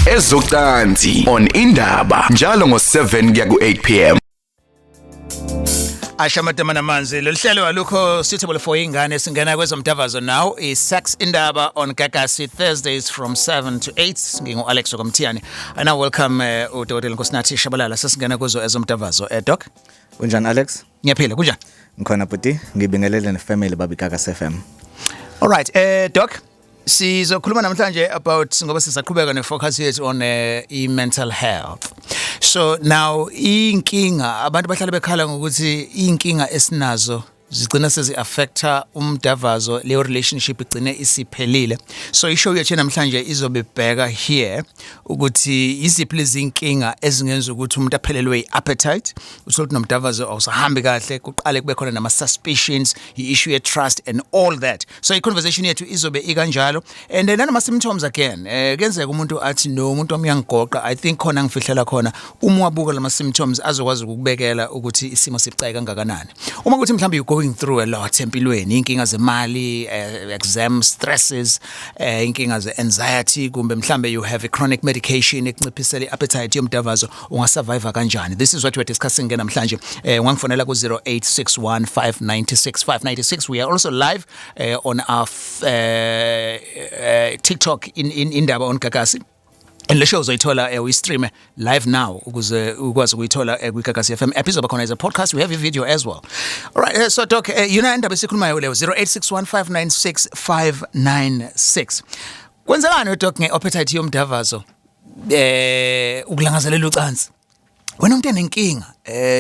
Ezocansi on Indaba njalo ngo7 kuya ku8 pm. Asha amadama namanzi. Lolu hlelo alukho suitable for ingane. Singena kwezomdavazo now. I-Sex Indaba on Gagasi, Thursdays from 7 to 8. Ngingu-Alex Okomthiyane. I now welcome uDokotela Nkosinathi Shabalala. Sesingena kuzo ezomdavazo. Doc. Unjani, Alex? Ngiyaphila, kunjani? Ngikhona, bhuti, ngibingelele nefamily babiGagasi FM. All right, Doc, sizokhuluma namhlanje about, ngoba sisaqhubeka nefocus yethu on i-mental health. So now inkinga, abantu bahlale bekhala ngokuthi inkinga esinazo zigcina sezi-affecta umdavazo, leyo relationship igcine isiphelile. So ishow yethu namhlanje izobe bheka here ukuthi iziphi lezi inkinga ezingenza ukuthi umuntu aphelelwe i-appetite, uthole ukuthi nomdavazo awusahambi kahle, kuqale kube khona nama-suspicions, i-issue ye-trust and all that. So i-conversation yethu izobe ikanjalo and then nanama-symptoms again. Kuyenzeka umuntu athi, "No, umuntu wami uyangigoqa, I think khona ngifihlela khona." Uma wabuka lama symptoms, azokwazi ukukubekela ukuthi isimo sibucayi kangakanani. Uma kuthi mhlawumbe you're going through a lot empilweni, inkinga zemali, exam stresses, inkinga ze-anxiety, kumbe mhlambe you have a chronic medication ekunciphisela i-appetite yomdavazo, ungasurvive kanjani? This is what we're discussing ke namhlanje. Ungangifonela ku 0861596596. We are also live on our TikTok in Indaba on Gagasi. And le show uzoyithola, uyistream live now ukuze ukwazi ukuyithola kwiGagasi FM app. Izoba khona as a podcast. We have a video as well. All right, so Doc, yona indaba esikhulumayo leyo, 0861596596. Kwenzekani, Doc, ngeappetite yomdavazo, ukulangazelela ucansi, wena umuntu enenkinga,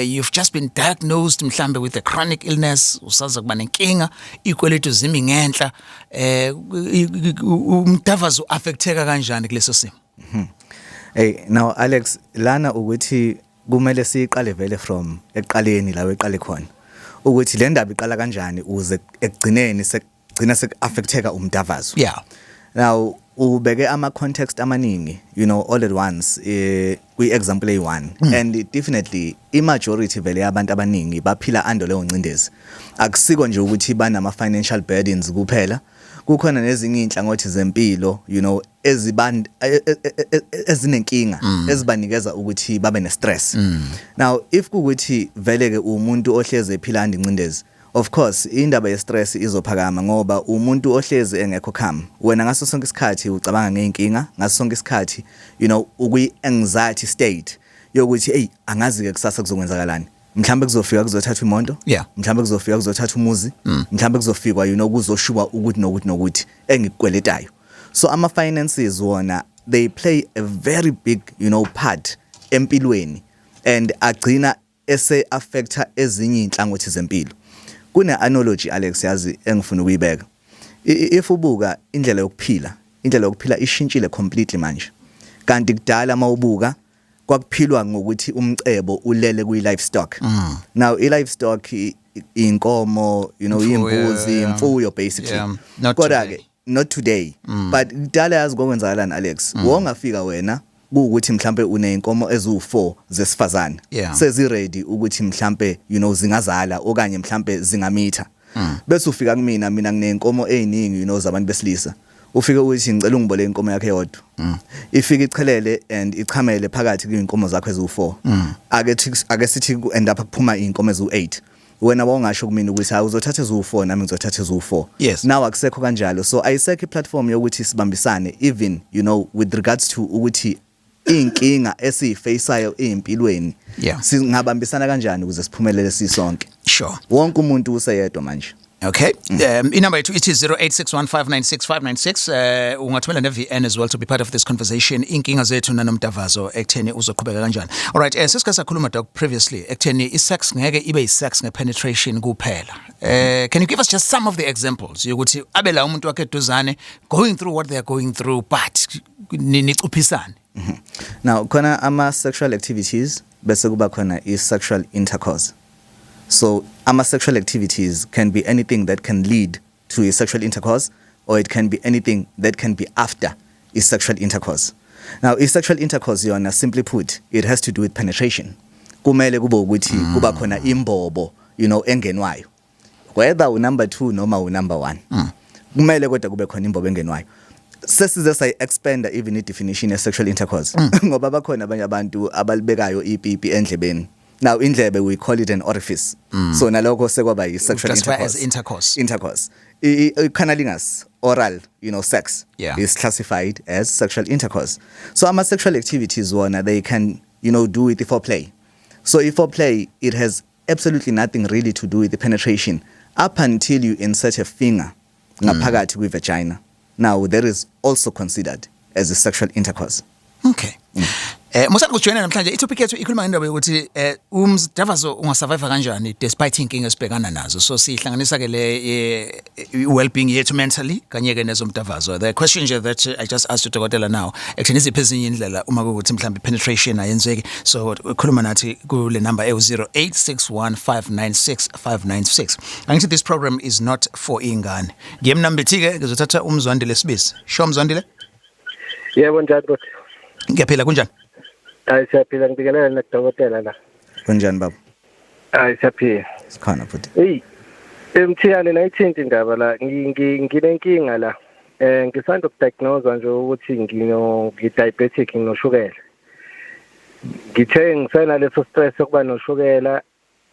you've just been diagnosed mhlambe with a chronic illness, usaza kuba nenkinga, ikweletu zimi ngenhla, umdavazo affecteka kanjani kuleso simo? Hey, now Alex, lana ukuthi kumele siqale vele from ekuqaleni la eqale khona, ukuthi le ndaba iqala kanjani uze ekugcineni sekugcina sekuaffecteka umdavazo. Now ubeke ama context amaningi all at once kwi example eyi1, and definitely i majority vele yabantu abaningi baphila under leyo ngcindezi. Akusiko nje ukuthi banama financial burdens kuphela, kukhona nezinye inhlangothi zempilo eziban ezinenkinga ezibanikeza ukuthi babe ne stress. Now if kukuthi vele ke umuntu ohleze ephila under incindezi, of course indaba ye stress izophakama, ngoba umuntu ohlezi engekho calm. Wena ngaso sonke isikhathi ucabanga ngeinkinga, ngaso sonke isikhathi ukwi anxiety state yokuthi, "Hey, angazi ke kusasa kuzokwenzakalani, mhlambe kuzofika kuzothathwa imoto, mhlambe kuzofika kuzothathwa umuzi, mhlambe kuzofikwa kuzoshuba ukuthi nokuthi nokuthi engikukweletayo." So ama finances wona, they play a very big part empilweni and agcina ese affecta ezinye inhlangothi zempilo. Kune analogy, Alex, yazi, engifuna ukuyibeka. If ubuka indlela yokuphila, indlela yokuphila ishintshile completely manje, kanti kudala mawubuka kwakuphilwa ngokuthi umcebo ulele kwi livestock. Now i livestock inkomo, Imfuyo, imbuzi, imfuyo basically. Yeah, not Kodwa today. ke not today, but kudala yazi kokwenzakalani, Alex? Wongafika wena kuukuthi mhlambe uneyinkomo eziwu4 zesifazane, sezi ready ukuthi mhlambe zingazala okanye mhlambe zingamitha, bese ufika kumina, mina ngineyinkomo eziningi zabantu besilisa. Ufike uthi, "Ngicela ungibole inkomo yakhe eyodwa." Ifike ichelele and ichamele phakathi kuyinkomo zakho eziwu4. Ake sithi ku end up kuphuma inkomo eziwu8. Wena wawungasho kumina ukuthi, "Hayi, uzothatha eziwu4, nami ngizothatha eziwu4." Now akusekho kanjalo, so ayisekho iplatform yokuthi sibambisane, even with regards to ukuthi inkinga esiyifaceayo empilweni, singabambisana kanjani ukuze siphumelele sisonke. Wonke umuntu useyedwa manje. Okay. Inumber yethu ithi 0861596596. Ungathumela ne-VN as well to be part of this conversation. Inkinga zethu nanomdavazo ekutheni uzoqhubeka kanjani. All right, sesike sakhuluma, Doc, previously ekutheni i-sex ngeke ibe i-sex nge-penetration kuphela. Can you give us just some of the examples yokuthi abe la umuntu wakhe eduzane going through what they are going through, but nicuphisane? Now khona ama sexual activities, bese kuba khona i sexual intercourse. So ama sexual activities can be anything that can lead to a sexual intercourse, or it can be anything that can be after a sexual intercourse. Now i sexual intercourse yona, simply put, it has to do with penetration. Kumele kube ukuthi kuba khona imbobo engenwayo, whether u number 2 noma u number 1, kumele kodwa kube khona imbobo engenwayo. Sesize sayi-expanda even i-definition ye-sexual intercourse, ngoba bakhona abanye abantu abalibekayo ipipi endlebeni. Now indlebe, we call it an orifice, so nalokho sekwaba yi-sexual Classify intercourse. As intercourse. Intercourse. I-cunnilingus, oral sex is classified as sexual intercourse. So ama sexual activities wona, they can do with the foreplay. So if foreplay, it has absolutely nothing really to do with the penetration up until you insert a finger ngaphakathi kwi-vagina. Now that is also considered as a sexual intercourse. Okay. Musanda kujoyina namhlanje, itopic yethu ikhuluma ngendaba yokuthi umdavazo ungasurvive kanjani despite inkinga esibhekana nazo. So sihlanganisa ke le well-being yethu mentally kanye ke nezomdavazo. The question nje that I just asked udokotela now, ekutheni iziphi ezinye indlela uma kuwukuthi mhlawumbe penetration ayenzeki. So khuluma nathi kule number ewu-0861596596. Angithi this program is not for ingane. Ngiyemnambithi ke, ngizothatha uMzwandile Sibisi. Sho, Mzwandile. Yebo, njani bhuti? Ngiyaphila, kunjani? Hayi, siyaphila, ngibingelele nakudokotela la. Kunjani, baba? Hayi, siyaphila. Sikhona futhi. Hey, emthiyane nayithinta indaba la, nginenkinga la. Ngisanda ukudiagnose nje ukuthi ngino ngi-diabetic, nginoshukela. Ngithe ngisena leso stress sokuba noshukela,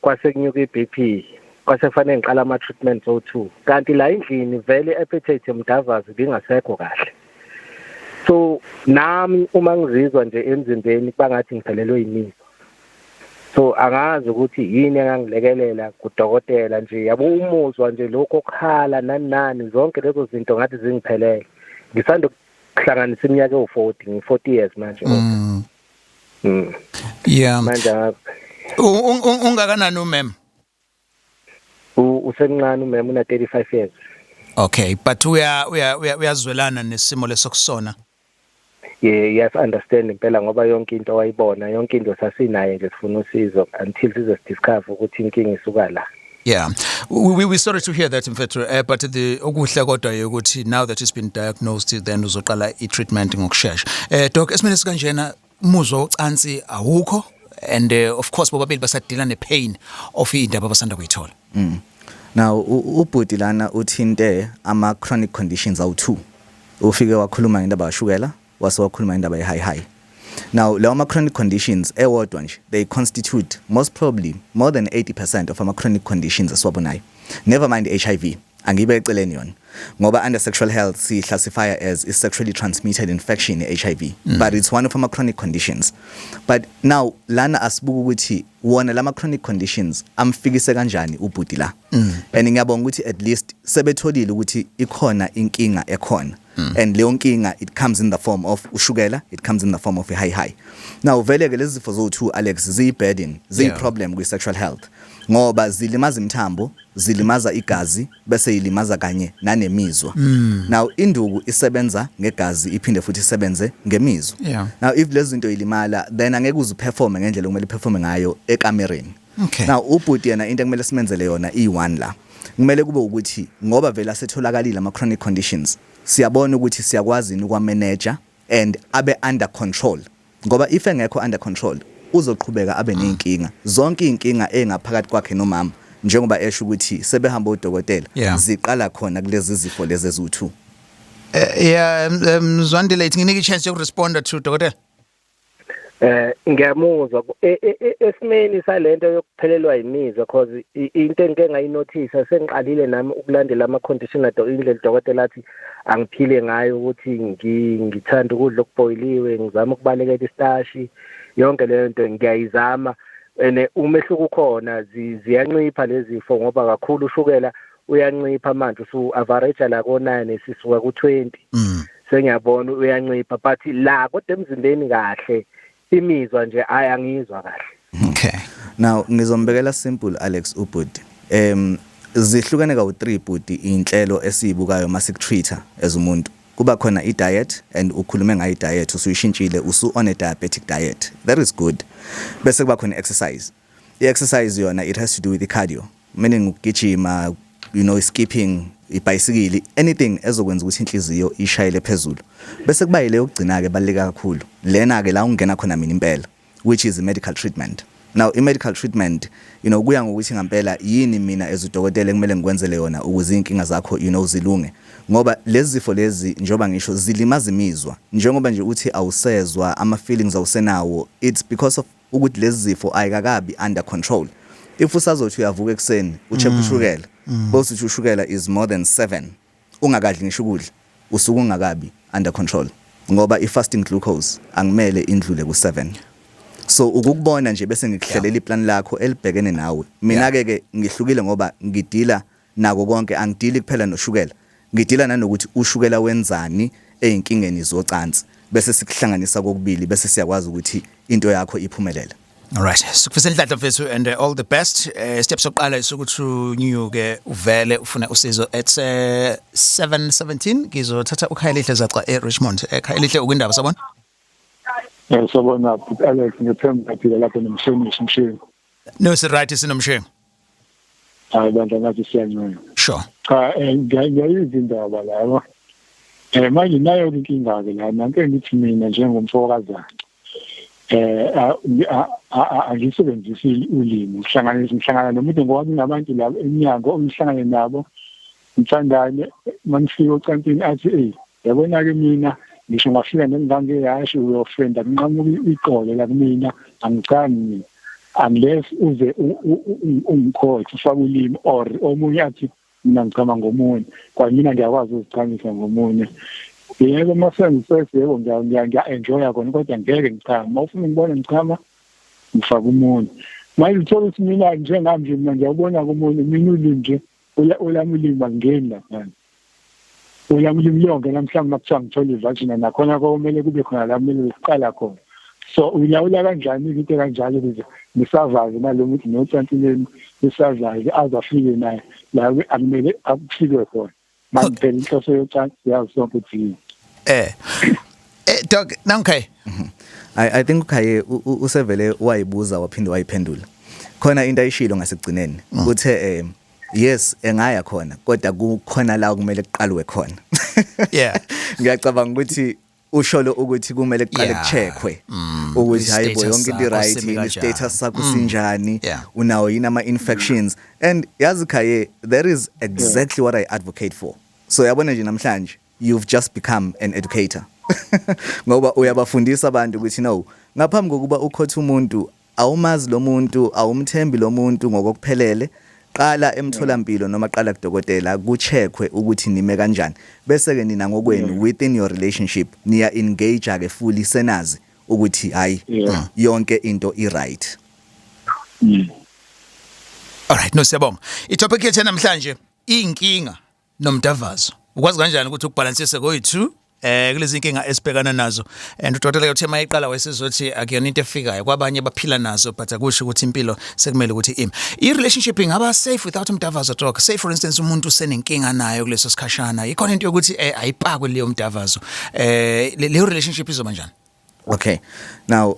kwase kunyuka i-BP. Kwase kufanele ngiqala ama treatments o2. Kanti la endlini vele i-appetite yomdavazo ibingasekho kahle. So nami uma ngizizwa nje emzimbeni kuba ngathi ngiphelelwe yimizwa. So angazi ukuthi yini engangilekelela kudokotela nje, yabo, umuzwa nje lokho okukhala nani nani, zonke lezo zinto ngathi zingiphelele. Ngisanda kuhlanganisa iminyaka ewu-40, ngi-40 years manje. Manje angazi. Ungakanani umem? Usemncane umem, una 35 years. Okay, but uya uya uyazwelana nesimo lesokusona. Yeah, yes, understand impela, ngoba yonke into wayibona, yonke into sasinaye nje, sifuna usizo until size sidiscover ukuthi inkinga isuka la. Yeah. We sorry to hear that, mfethu, but the okuhle kodwa ukuthi now that it's been diagnosed, then uzoqala i-treatment ngokusheshsha. Doc, esimene sikanjena, umuzwa wocansi awukho, and of course bobabili basadila ne-pain of indaba abasanda kuyithola. Now ubhuti lana uthinte ama chronic conditions awu2. Ufike wakhuluma ngendaba kashukela, wase wakhuluma indaba ye high high. Now lawa ama chronic conditions ewodwa nje, they constitute most probably more than 80% of ama chronic conditions esiwabonayo. Never mind HIV. Angibe eceleni yona. Ngoba under sexual health si classify as a sexually transmitted infection, HIV, but it's one of ama chronic conditions. But now lana asibuka ukuthi wona lama chronic conditions amfikise kanjani ubhuti la. And ngiyabonga ukuthi at least sebetholile ukuthi ikhona inkinga ekhona. And leyo nkinga, it comes in the form of ushukela, it comes in the form of a high high. Now vele ke lezi zifo zo2, Alex, ziyi burden, ziyi problem kwi sexual health. Ngoba zilimaza imithambo, zilimaza igazi, bese ilimaza kanye nanemizwa. Now induku isebenza ngegazi, iphinde futhi isebenze ngemizwa. Now if lezi zinto ilimala, then angeke uze uperforme ngendlela okumele uperforme ngayo ekamereni. Now ubhuti yena, into ekumele simenzele yona i1 la. Kumele kube ukuthi ngoba vele asetholakalile ama chronic conditions, siyabona ukuthi siyakwazi yini ukwamanage and abe under control. Ngoba if engekho under control, uzoqhubeka abe nezinkinga. Zonke izinkinga engaphakathi kwakhe nomama, njengoba esho ukuthi sebehamba odokotela, ziqala khona kulezi zifo lezi eziwu2. Yeah, Mzwandile, ithi nginike i-chance yokuresponda to dokotela. Ngiyamuzwa esimeni salento yokuphelelwa imizwa, because into engike ngayinothisa, sengiqalile nami ukulandela ama conditioner do indlela dokotela athi angiphile ngayo, ukuthi ngithanda ukudla okuboiliwe, ngizama ukubalekela istashi, yonke leyo nto ngiyayizama, ene umehluko ukhona, ziyancipha lezi zifo, ngoba kakhulu ushukela uyancipha manje, usu average la ko 9, sisuka ku 20. Sengiyabona uyancipha, but la kodwa emzimbeni kahle imizwa nje ayangizwa kahle. Now ngizombekela simple, Alex, ubhuti. Zihlukene kawu3, bhuti, inhlelo esizibukayo masikutreata as umuntu. Kuba khona i-diet, and ukhulume ngayo i-diet, usuyishintshile, usu on a diabetic diet. That is good. Bese kuba khona exercise. I-exercise yona, it has to do with the cardio, meaning ukugijima, skipping, ibhayisikili, anything ezokwenza ukuthi inhliziyo ishayele phezulu. Bese kuba yile yokugcina ke, baleka kakhulu. Lena ke la ungena khona mina impela, which is medical treatment. Now i-medical treatment kuya ngokuthi ngempela yini mina as udokotela ekumele ngikwenzele yona ukuze inkinga zakho zilunge, ngoba lezi zifo lezi, njengoba ngisho, zilimaza imizwa. Njengoba nje uthi awusezwa ama feelings, awusenawo, it's because of ukuthi lezi zifo ayikakabi under control. If usazothi uyavuka ekuseni, ucheck ushukela, bose uthi ushukela is more than 7 ungakadli ngisho ukudla, usuke ungakabi under control, ngoba i-fasting glucose angimele indlule ku-7. So ukukubona nje bese ngikuhlelela iplan lakho elibhekene nawe. Mina ke ke ngihlukile ngoba ngidila nako konke, angidili kuphela noshukela, ngidila nanokuthi ushukela wenzani ezinkingeni zocansi, bese sikuhlanganisa kokubili, bese siyakwazi ukuthi into yakho iphumelele. Alright, sikufisela inhlanhla mfethu and all the best. Step sokuqala isukuthi unyuke uvele ufuna usizo. It's 7:17, ngizothatha uKhayelihle Zaca eRichmond. Khayelihle, ukwindaba, sabona? Sabona Alex, ngithemba phila lapho nomhlonishwa Mshengu. No, si right, sinomshengu. Hayi bandla, ngathi siyancela. Sure. Cha, ngiyayizwa indaba la. Manje nayo inkinga ke la, nanke ngithi mina njengomfokazana angisebenzisi ulimi, ngihlanganisa ngihlangana nomuntu ngoba kunabantu la eminyango umhlangane nabo, ngithandane, manifika ocansini athi, "Ey, yabona ke mina ngisho ngafika nengangeyasho uyofenda nqamuka iqolo la kumina, angichami mina unless uze ungikhothe ufake ulimi," or omunye athi, "Mina ngichama ngomunye, kwamina ngiyakwazi ukuzichamisa ngomunye." Yebo, uma sengisex, yebo, ngiya-enjoya khona, kodwa ngeke ngichame. Uma ufuna ngibone ngichama, ngifake umunye. Manje uthola ukuthi mina njengami nje, mina ngiyawubona komunye, mina ulimi nje, olami ulimi angingeni laphana, olami ulimi lonke. Mhlawumbe makuthiwa ngithola i-vagina, nakhona kumele kube khona la kumele siqala khona. So uyilawula kanjani into kanjalo ukuze nisurvive nalo muntu nocansi leni, nisurvive aze afike naye la akumele akufike khona? Manje phela inhloso yocansi yazi sonke ukuthi yini. Doc, nanke. I think uKhaye usevele wayibuza waphinde wayiphendula. Khona into ayishilo ngasekugcineni. Uthe yes, engaya khona, kodwa kukhona la kumele kuqalwe khona. Ngiyacabanga ukuthi usholo ukuthi kumele kuqale kucheckwe ukuthi hayibo, yonke into right yini, status sakho sinjani, unawo yini ama infections. And yazi Khaye, that is exactly what I advocate for. So yabona nje namhlanje you've just become an educator, ngoba uyabafundisa abantu ukuthi no, ngaphambi kokuba ukhothe umuntu, awumazi lo muntu, awumthembi lo muntu ngokuphelele, qala emtholampilo noma qala kudokotela, kucheckwe ukuthi nime kanjani, bese ke nina ngokwenu within your relationship niya engage ke fully, senazi ukuthi hayi, yonke into i right. Alright, no, siyabonga. I-topic yethu namhlanje, inkinga nomdavazo. Ukwazi kanjani ukuthi ukubalansise koyi2 kulezi inkinga esibhekana nazo? And udokotela uthe mayiqala wayesezothi akuyona into efikayo, kwabanye baphila nazo, but akusho ukuthi impilo sekumele ukuthi ime. I relationship ingaba safe without umdavazo, doc? Say for instance umuntu usenenkinga nayo kuleso sikhashana, ikhona into yokuthi ayipakwe leyo mdavazo, leyo relationship izoba njani? Okay, now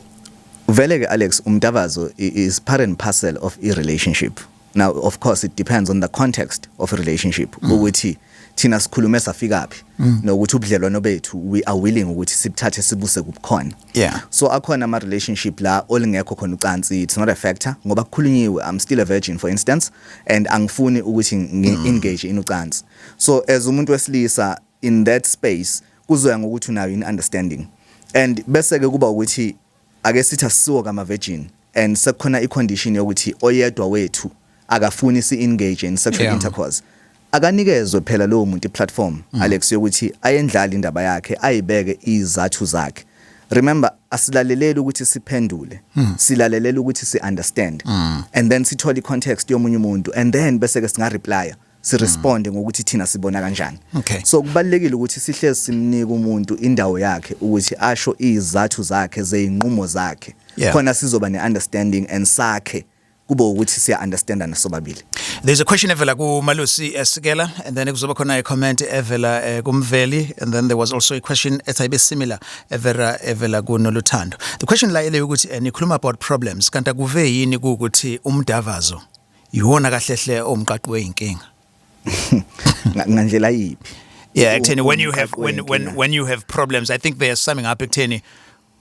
vele ke Alex, umdavazo is part and parcel of a relationship. Now of course it depends on the context of a relationship, ukuthi thina sikhulume safika phi, nokuthi ubudlelwano bethu we are willing ukuthi sibuthathe sibuse kubukhona. So akhona ama relationship la olingekho khona ucansi, it's not a factor ngoba kukhulunyiwe, I'm still a virgin, for instance, and angifuni ukuthi ngi-engage in ucansi. So as umuntu wesilisa in that space, kuzoya ngokuthi unayo in understanding, and bese ke kuba ukuthi ake sithi asisiwo kama virgin and sekukhona i-condition yokuthi oyedwa wethu akafuni si-engage in sexual intercourse, akanikezwe phela lowo muntu i-platform, Alex, yokuthi ayendlala indaba yakhe, ayibeke izathu zakhe. Remember, asilaleleli ukuthi siphendule, silalelela ukuthi si-understand and then sithole i-context yomunye umuntu, and then bese ke singa-replya, siresponde ngokuthi thina sibona kanjani. So kubalekile ukuthi sihlezi simnika umuntu indawo yakhe ukuthi asho izathu zakhe zeyinqumo zakhe, khona sizoba ne-understanding and sakhe kube ukuthi siya understandana sobabili. There's a question evela ku Malusi Esikela, and then kuzoba khona a comment evela kuMveli, and then there was also a question ethayibe similar evela ku Noluthando. The question la ile ukuthi nikhuluma about problems, kanti akuve yini ukuthi umdavazo iwona kahle hle omqaqo weinkinga? Ngandlela yiphi? Yeah, ekutheni when you have Umqaqo when wey'nkinga. When you have problems, I think they are summing up ekutheni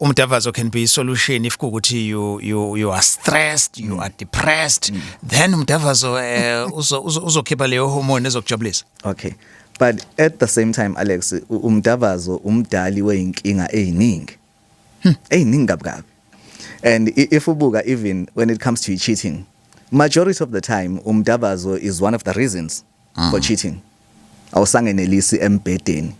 Umdavazo can be a solution if kukuthi you are stressed, you are depressed, then umdavazo uzokhipha leyo hormone ezokujabulisa. Okay, but at the same time, Alex, umdavazo umdali weinkinga eziningi, eziningi kabi kabi. And if ubuka, even when it comes to cheating, majority of the time umdavazo is one of the reasons for cheating. Awusangenelisi embhedeni.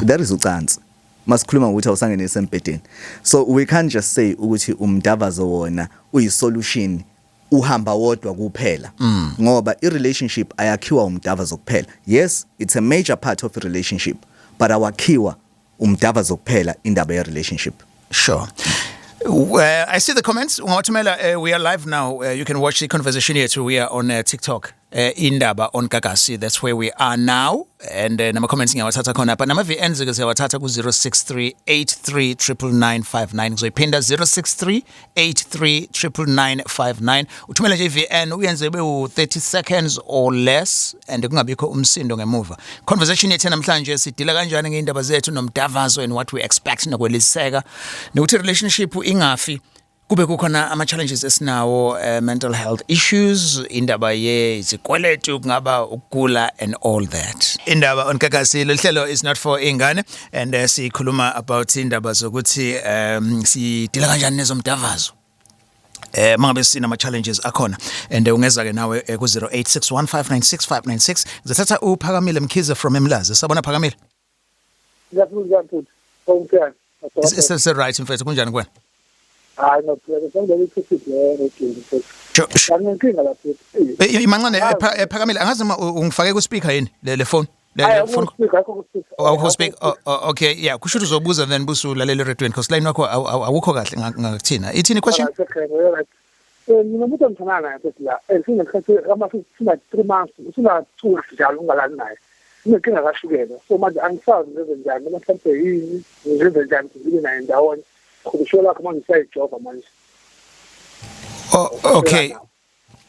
That is ucansi masikhuluma ngokuthi awusangenelisi embhedeni. So we can't just say ukuthi umdavazo wona uyisolution uhamba wodwa kuphela, ngoba i-relationship ayakhiwa umdavazo kuphela. Yes, it's a major part of a relationship, but awakhiwa umdavazo kuphela indaba ye-relationship. Sure. I see the comments. Ungawathumela, we are live now. You can watch the conversation here too. We are on TikTok. Indaba on Gagasi. That's where we are now. And nama comments ngiyawathatha khona. But nama VNs ke siyawathatha ku 063 839959. Ngizoyiphinda, 063 839959. Uthumele nje i-VN, uyenze be u 30 seconds or less and kungabikho umsindo ngemuva. Conversation yethu namhlanje, sidila kanjani ngeindaba zethu nomdavazo and what we expect nokweliseka, nokuthi relationship ingafi kube kukhona ama challenges esinawo, mental health issues, indaba yezikweletu, kungaba ukugula and all that. Indaba on Gagasi, lolu is not for ingane, and sikhuluma about indaba zokuthi sidila kanjani nezomdavazo mangabe sinama challenges akhona, and ungeza ke nawe ku 0861596596. Ngizathatha uPhakamile Mkhize from eMlazi. Sabona, Phakamile. Ngiyabuza futhi. Konke. Se right, mfethu, kunjani kuwena? Hayi, no, sengeke ithi le radio futhi. Sure. Nginenkinga lapho. Imancane, Phakamile, angazi noma ungifake ku speaker yini le phone le phone. Speaker, akho speaker. Awukho speaker. Oh, okay, yeah, kusho ukuthi uzobuza then busulalela eradweni because line wakho awukho kahle ngakuthina. Ithini question? Nginomuntu engithandana naye futhi la. Sinesikhathi ama sina 3 months, sina 2 weeks njalo ungalali naye. Inenkinga kashukela. So manje angisazi ngenze njani, noma mhlawumbe yini, ngenze njani ngibe naye ndawonye. Kusho lakho manje usayijova manje. Oh, okay.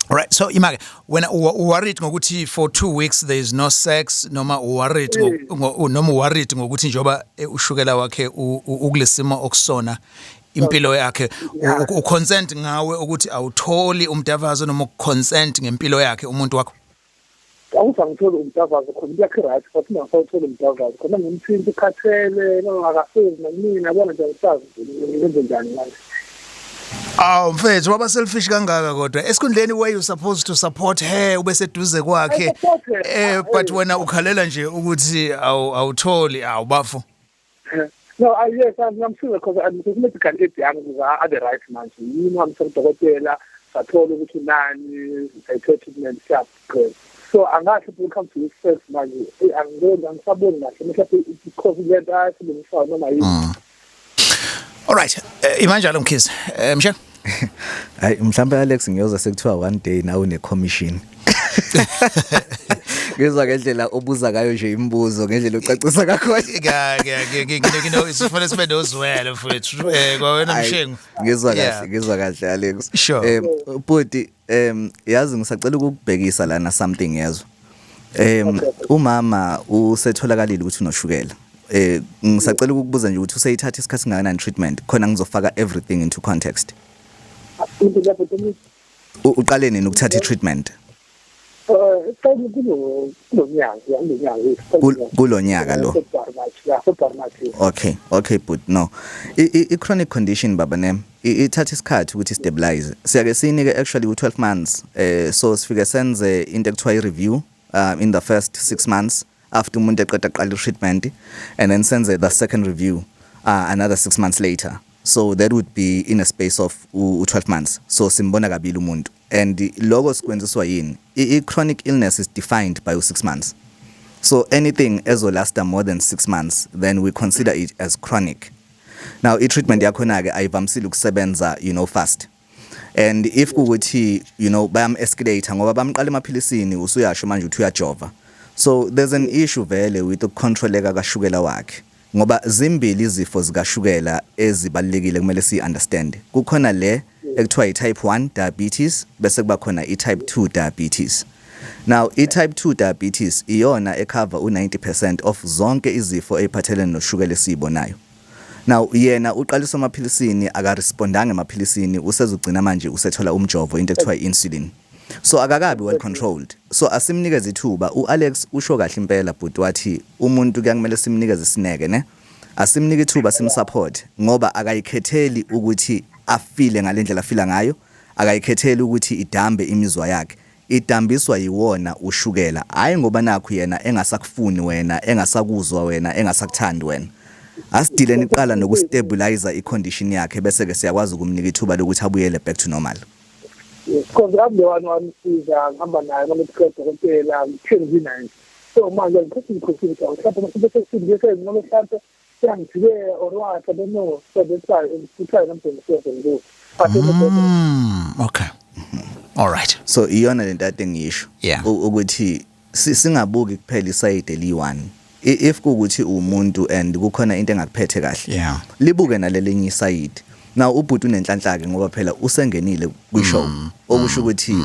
All right, so imake wena worried ngokuthi for 2 weeks there is no sex, noma worried noma worried ngokuthi njoba ushukela wakhe ukulesimo okusona impilo yakhe, u-concerned ngawe ukuthi awutholi umdavazo, noma u-concerned ngempilo yakhe umuntu wakho? Awuthi angitholi umdavazo khona, into yakhe right, but ungasawutholi umdavazo khona, ngimthinta ukhathele noma akafezi namina, yabona nje, angisazi ngenze njani manje. Aw mfethu, waba selfish kangaka kodwa, esikhundleni where you supposed to support her, ube seduze kwakhe. I support her. But wena ukhalela nje ukuthi awutholi, awubafo. No, I yes, I'm sure because I'm medical aid yami ukuze abe right manje. Yini wami dokotela, sathola ukuthi unani, sayithola treatment, siyaqhubeka. So angathi when it comes to sex manje, angiboni, angisaboni kahle, mhlawumbe because lento ayisebenzisa noma yini. All right, imanjalo Mkhize. Mshe. Hayi, mhlawumbe Alex, ngiyoza sekuthiwa one day nawe une commission. Ngizwa ngendlela obuza ngayo nje imibuzo, ngendlela ocacisa ngakhona. Ke sifanele sibe nozwelo mfethu. Kwawena Hayi, Mshengu. Ngizwa kahle, ngizwa kahle, Alex. Sure. Bhuti, yazi ngisacela ukukubhekisa lana something, yezwa. Umama usetholakalile ukuthi unoshukela. Ngisacela ukukubuza nje ukuthi useyithatha isikhathi singakanani treatment, khona ngizofaka everything into context. Into lapho tumi. Uqale nini ukuthatha i-treatment? Kulo nyaka, ya, kulo nyaka. Kulo nyaka lo? February, March, yeah, February, March. Okay, but no. I chronic condition, baba nem, ithatha isikhathi ukuthi stabilize. Siyake sinike actually u12 months. So sifike senze into ekuthiwa i review in the first 6 months after umuntu eqeda qala treatment, and then senze the second review another 6 months later. So that would be in a space of u 12 months. So simbona kabili umuntu. And lokho sikwenziswa yini? I chronic illness is defined by u 6 months. So anything ezolasta more than 6 months, then we consider it as chronic. Now i-treatment yakhona ke ayivamisile ukusebenza fast. And if kukuthi bayam escalate ngoba bamqala emaphilisini, usuyasho manje uthi uyajova. So there's an issue vele with ukucontroleka kashukela wakhe. Ngoba zimbili izifo zikashukela ezibalekile kumele si understand. Kukhona le ekuthiwa i-type 1 diabetes, bese kuba khona i-type 2 diabetes. Now i-type 2 diabetes iyona ecover u90% of zonke izifo eziphathelene noshukela esibonayo. Now yena uqaliswa amaphilisini, akarespondanga emaphilisini, usezugcina manje usethola umjovo, into ekuthiwa i-insulin, so akakabi well controlled. So asimnikeze ithuba. uAlex usho kahle impela, but wathi umuntu kuyakumele simnikeze isineke, ne asimnike ithuba, simsupport, ngoba akayikhetheli ukuthi afile ngalendlela afila ngayo, akayikhetheli ukuthi idambe imizwa yakhe, idambiswa yiwona ushukela, hayi ngoba nakho yena engasakufuni wena, engasakuzwa wena, engasakuthandi wena. Asidileni iqala nokustabilize icondition yakhe, bese ke siyakwazi ukumnika ithuba lokuthi abuyele back to normal. Yes, because I'm the one wamsiza, ngihamba naye uma dokotela, ngithe naye. So manje ngiphethe ngikhosile mhlawumbe mase sesindise noma mhlawumbe siyangijike or what, I don't know. So that's why ngithe namhlanje ngizo. Okay, all right. So iyona lento ade ngisho ukuthi singabuki kuphela iside eliyi-one. If kuwukuthi umuntu and kukhona into engakuphethe kahle, libuke nalelinye iside. Now ubhuti unenhlanhla ke, ngoba phela usengenile kwishow, okusho ukuthi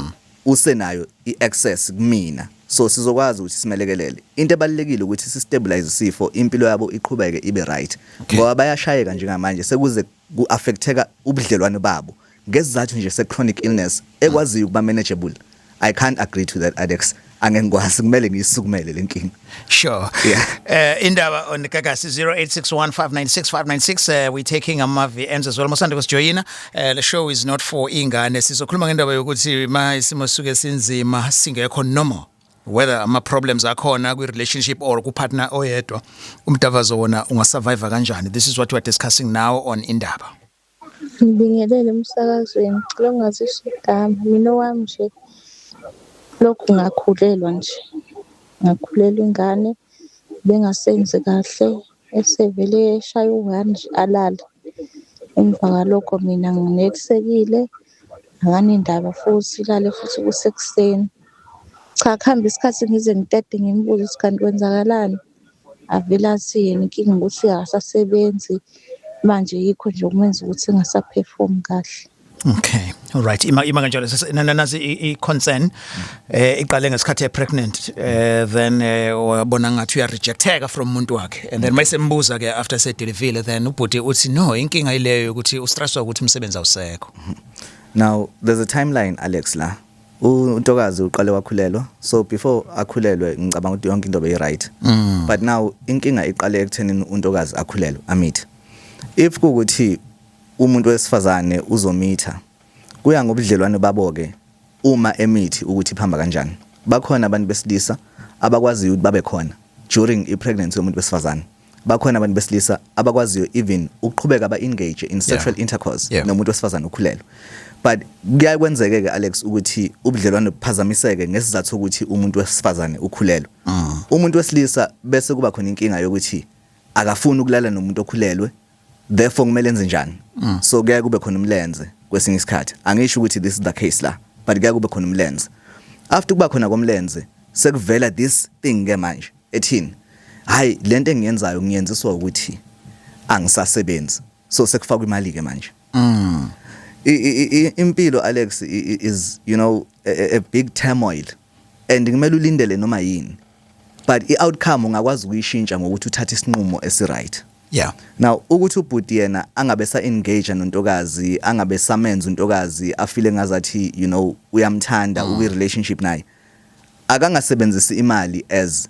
usenayo i-access kumina, so sizokwazi ukuthi simelekelele. Into ebalulekile ukuthi si-stabilize isifo, impilo yabo iqhubeke ibe right, ngoba bayashayeka njengamanje, sekuze ku-affecteka ubudlelwane babo ngesizathu nje se-chronic illness ekwaziyo ukuba manageable. I can't agree to that, Alex, angeke ngikwazi, kumele ngiyisukumele le nkinga. Sure. Yeah. Indaba on Gagasi 0861596596. We're taking ama VMs as well. Masanda kusijoyina. The show is not for ingane. Sizokhuluma ngendaba yokuthi ma isimo suke sinzima, singekho normal, whether ama problems akhona kwi relationship or ku partner oyedwa, umdavazo wona ungasurvive kanjani. This is what we are discussing now on Indaba. Ngibingelele emsakazweni, ngicela ungazisho igama. Mina owami nje lokhu ngakhulelwa nje. Ngakhulelwa ingane bengasenzi kahle, esevele eshaya u-one nje alale. Emva kwalokho mina nginelisekile, akanendaba futhi ilale futhi kusekuseni. Cha, kuhambe isikhathi ngize ngitete ngimbuze ukuthi kanti kwenzakalani. Avele athi yena inkinga ukuthi akasasebenzi manje, yikho nje okumenza ukuthi engasaperform kahle. Okay. All right. Ima kanjalo, nasi i concern iqale ngesikhathi e pregnant, then wabona ngathi uya rejecteka from umuntu wakhe, and then mayisembuza ke after sedelivile, then ubhuti uthi no, inkinga ileyo ukuthi ustresswa ukuthi umsebenzi awusekho. Now there's a timeline, Alex, la untokazi uqale wakhulelwa, so before akhulelwe ngicabanga ukuthi yonke into beyi right, but now inkinga iqale ekuthenini untokazi akhulelwe, amithe. If kukuthi umuntu wesifazane uzomitha, kuya ngobudlelwane babo ke uma emithi ukuthi iphamba kanjani. Bakhona abantu besilisa abakwaziyo ukuthi babe khona during i-pregnancy yomuntu wesifazane, bakhona abantu besilisa abakwaziyo even ukuqhubeka ba-engage in sexual intercourse nomuntu wesifazane okhulelwe. But kuyakwenzeke ke, Alex, ukuthi ubudlelwane buphazamiseke ngesizathu sokuthi umuntu wesifazane ukhulelwe. Umuntu wesilisa bese kuba khona inkinga yokuthi akafuni ukulala nomuntu okhulelwe, therefore kumele enze njani? So kuyaye kube khona umlenze kwesinye isikhathi. Angisho ukuthi this is the case la, but kuyaye kube khona umlenze. After kuba khona komlenze, sekuvela this thing ke manje ethini, hayi, lento engiyenzayo ngiyenziswa ukuthi angisasebenzi, so sekufakwa imali ke manje. Impilo, Alex, is a big turmoil and kumele ulindele noma yini, but i-outcome ungakwazi ukuyishintsha ngokuthi uthathe isinqumo esi-right. Now ukuthi ubhuti yena angabe sa engage nontokazi, angabe samenza untokazi afile ngazathi uyamthanda, ukwi relationship naye, akangasebenzisi imali as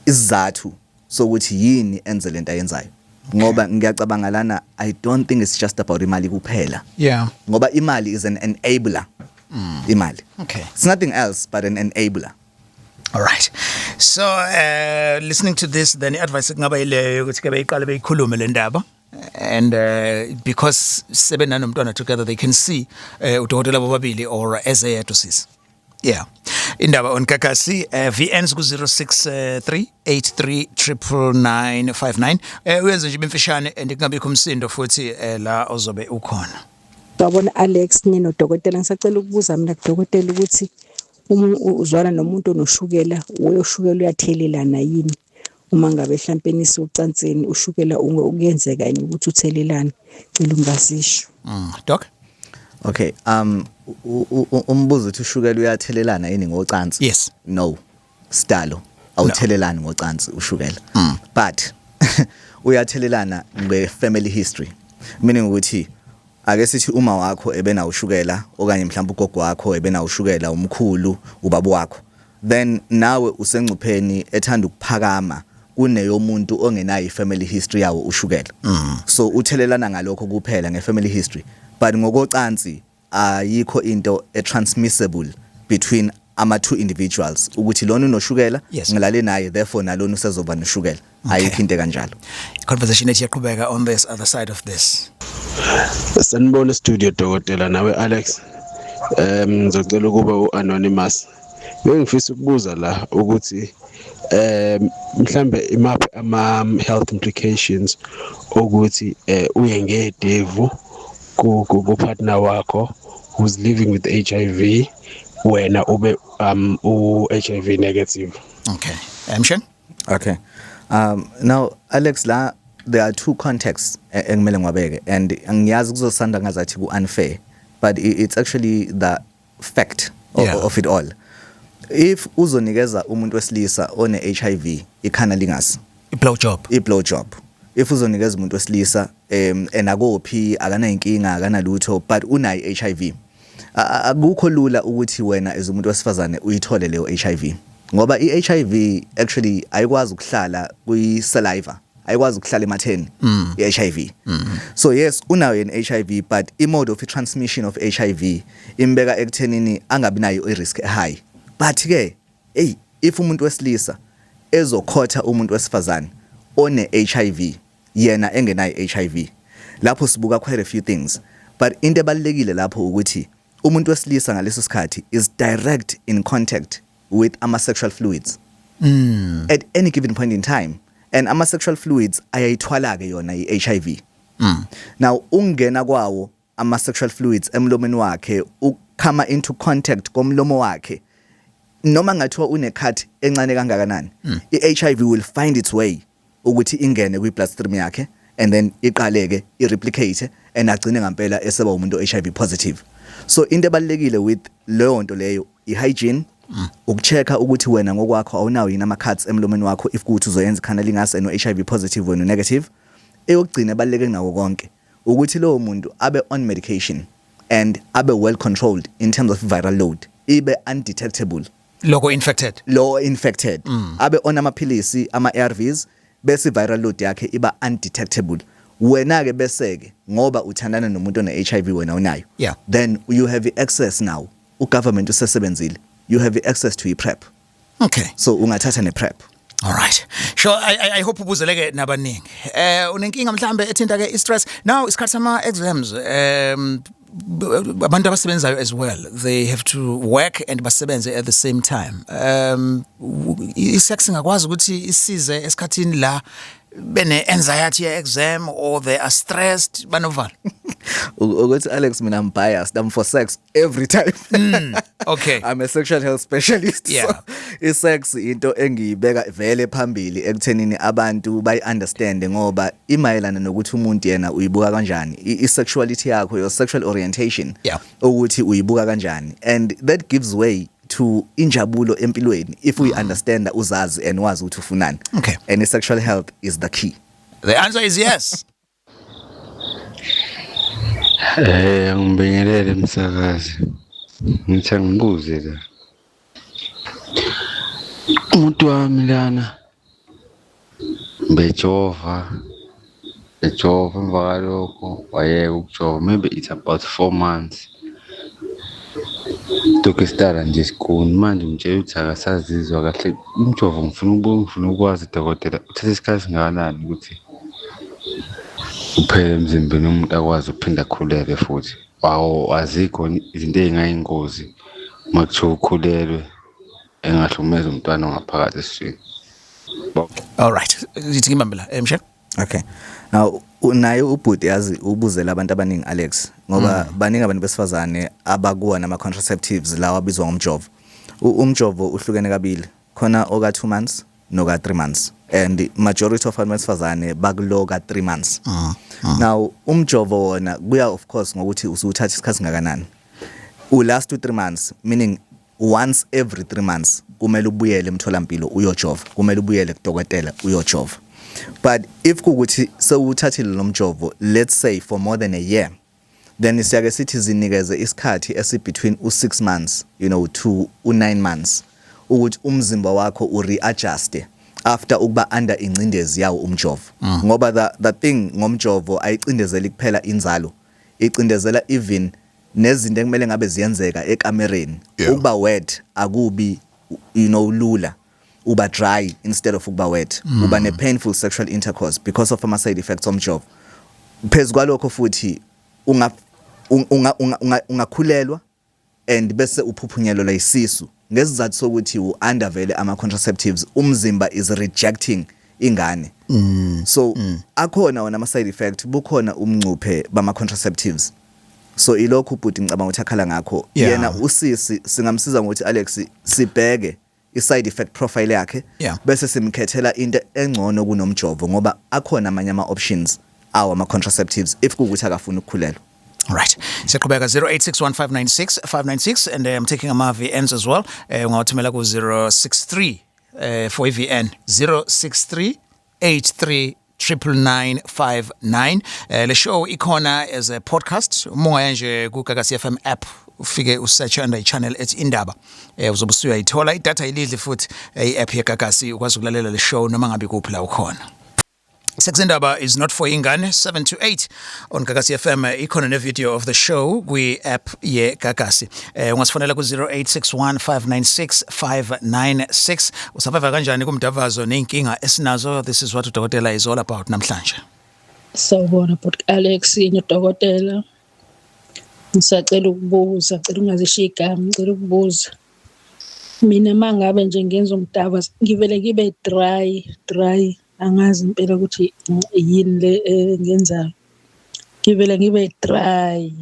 isizathu sokuthi yini enze lento ayenzayo, ngoba ngiyacabanga lana I don't think it's just about imali kuphela, ngoba imali is an enabler, imali, it's nothing else but an enabler. All right. So listening to this, then advice kungaba yileyo ukuthi ke beyiqale beyikhulume le ndaba, and because sebenanomntwana together, they can see udokotela bobabili or ezeyedwa sisi. Yeah. Indaba on Gagasi, VNs ku 063 839959. Uyenze nje imfishane and kungabikho umsindo futhi la ozobe ukhona. Wabona Alex ninodokotela, ngisacela ukubuza mina kudokotela ukuthi uma uzwana nomuntu onoshukela, uyoshukela uyathelelana yini? Uma ngabe mhlampe nisucansini, ushukela ukuyenzeka yini ukuthi uthelelane? Cela ungasisho. Doc? Okay, umbuzo uthi ushukela uyathelelana yini ngocansi? Yes. No, sidalo, awuthelelani ngocansi ushukela, but Uyathelelana nge-family history, meaning ukuthi ake sithi uma wakho ebena ushukela, okanye mhlawumbe ugogo wakho ebena ushukela, umkhulu, ubaba wakho, then nawe usengcupheni ethanda ukuphakama kuneyomuntu ongenayo i-family history yawo ushukela. So uthelelana ngalokho kuphela, nge-family history, but ngokocansi ayikho into e-transmissible between ama two individuals, ukuthi lona unoshukela, ngilale naye, therefore nalona usezoba noshukela. Ayikho into kanjalo. Conversation ethi yaqhubeka on this other side of this. Sanibona studio, dokotela, nawe Alex. Ngizocela ukuba uanonymous. Bengifisa ukubuza la ukuthi mhlambe imaphi ama health implications ukuthi uye ngedevu ku partner wakho who's living with HIV, wena ube u HIV negative? Okay, Mshen. Okay. Now Alex, la there are two contexts engimele ngiwabeke, and ngiyazi kuzosanda ngazathi ku unfair, but it's actually the fact of it all. If uzonikeza umuntu wesilisa one HIV i-cunnilingus, I-blow job. I-blow job. If uzonikeza umuntu wesilisa enakophi, akanayinkinga, akanalutho, but unayo HIV, akukho lula ukuthi wena as umuntu wesifazane uyithole leyo HIV, ngoba i-HIV actually ayikwazi ukuhlala kwi saliva, ayikwazi ukuhlala ematheni i-HIV. So yes, unayo yena HIV, but i-mode of transmission of HIV imbeka ekuthenini angabi nayo i-risk high. But ke hey, if umuntu wesilisa ezokhotha umuntu wesifazane one HIV, yena engenayo HIV, lapho sibuka quite a few things, but into ebalekile lapho ukuthi umuntu wesilisa ngaleso sikhathi is direct in contact with ama sexual fluids at any given point in time, and ama sexual fluids ayayithwala ke yona i-HIV. Now ungena kwawo ama sexual fluids emlomeni wakhe, ukhama into contact komlomo wakhe, noma ngathiwa une-cut encane kangakanani, i-HIV will find its way ukuthi ingene kwi-bloodstream yakhe and then iqaleke i-replicate and agcine ngampela eseba umuntu HIV positive. So into ebalekile with leyo nto leyo i-hygiene, ukuchecka ukuthi wena ngokwakho awunawo yini ama-cuts emlomeni wakho if kuthi uzoyenza i-cunnilingus and HIV positive, wena negative. Eyokugcina ebaluleke nawo konke ukuthi lowo muntu abe on medication and abe well controlled in terms of viral load, ibe undetectable. Loko infected. Lo infected abe on amaphilisi ama ARVs, bese viral load yakhe iba undetectable. Wena ke bese ke ngoba uthandana nomuntu one HIV, wena unayo, then you have access now, ugovernment usesebenzile, you have access to i-PrEP. So ungathatha ne-PrEP. All right. Sure, I hope ubuzeleke nabaningi. Unenkinga mhlambe ethinta ke i-stress. Now isikhathi sama exams, abantu abasebenzayo as well, they have to work and basebenze at the same time. I-sex ingakwazi ukuthi isize esikhathini la bene anxiety ye exam or they are stressed, banovalo? Ukuthi Alex, mina I'm biased, I'm for sex every time. I'm a sexual health specialist. So i-sex into engiyibeka vele phambili ekuthenini abantu bayi understand, ngoba imayelana nokuthi umuntu yena uyibuka kanjani i-sexuality yakho, your sexual orientation, ukuthi uyibuka kanjani, and that gives way to injabulo empilweni if we understand, uzazi and wazi ukuthi ufunani. And sexual health is the key. The answer is yes. Ngibingelele umsakazi. Ngithi angibuze la. Umuntu wami lana bejova, ejova, emva kalokho wayeka ukujova, maybe it's about 4 months. Lokhu esidala nje isikuni manje ngitshela ukuthi akasazizwa kahle. Umjovo, ngifuna ukubuka, ngifuna ukwazi dokotela, uthatha isikhathi singakanani ukuthi uphele emzimbeni umuntu akwazi ukuphinda akhulelwe futhi? Awu, azikho izinto ey'ngayingozi uma kuthiwa ukhulelwe engahlukumeza umntwana ongaphakathi esiswini? All right. Ithi ngibambe la. Mshe. Okay. Now naye ubhuti yazi ubuzela abantu abaningi, Alex, ngoba baningi abantu besifazane abakuwa nama contraceptives lawa abizwa ngomjovo. Umjovo uhlukene kabili. Khona oka 2 months noka 3 months. And majority of abantu besifazane bakulo ka 3 months. Now umjovo wona kuya of course ngokuthi usuthatha isikhathi ngakanani. U last 3 months, meaning once every 3 months kumele ubuyele emtholampilo uyojova, kumele ubuyele kudokotela uyojova. But if kukuthi sewuthathile lo mjovo, let's say for more than a year, then siyake sithi zinikeze isikhathi esi between u6 months to u9 months ukuthi umzimba wakho ureadjust after ukuba under ingcindezi yawo umjovo, ngoba the thing ngomjovo, ayicindezeli kuphela inzalo, icindezela even nezinto ekumele ngabe ziyenzeka ekamereni. Ukuba wet akubi lula, uba dry instead of ukuba wet, uba ne painful sexual intercourse because of ama side effects omjovo. Phezu kwalokho futhi ungakhulelwa and bese uphuphunyelwa isisu ngesizathu sokuthi u-under vele ama contraceptives, umzimba is rejecting ingane. So akhona wona ama side effect, bukhona umncuphe bama contraceptives. So ilokhu ubhuti ngicabanga ukuthi akhala ngakho. Yena usisi singamsiza ngokuthi, Alex, sibheke i-side effect profile yakhe, bese simkhethela into engcono kunomjovo, ngoba akhona amanye ama options awo ama contraceptives if kuwukuthi akafuni ukukhulelwa. All right. Siyaqhubeka, 0861596596, and I'm taking ama VNs as well. Ungawathumela ku 063 for iVN, 063 83 99959. Le show ikhona as a podcast. Uma ungaya nje ku Gagasi FM app, ufike usearch under i-channel ethi Indaba, uzobe usuyayithola. Idatha ilidli futhi i-app yeGagasi, ukwazi ukulalela le show noma ngabe kuphi la ukhona. Sex Indaba is not for ingane, 7 to 8 on Gagasi FM. Ikhona ne video of the show kwi app ye Gagasi. Ungasifonela ku 0861596596. Usurvive kanjani kumdavazo nezinkinga esinazo? This is what udokotela is all about namhlanje. Sawubona bhuti Alex nodokotela. Ngisacela ukubuza, ngicela ungazishiya igama, ngicela ukubuza. Mina mangabe nje ngenza umdavazo ngivele ngibe dry dry, angazi impela ukuthi yini le engenzayo. Ngivele ngibe dry.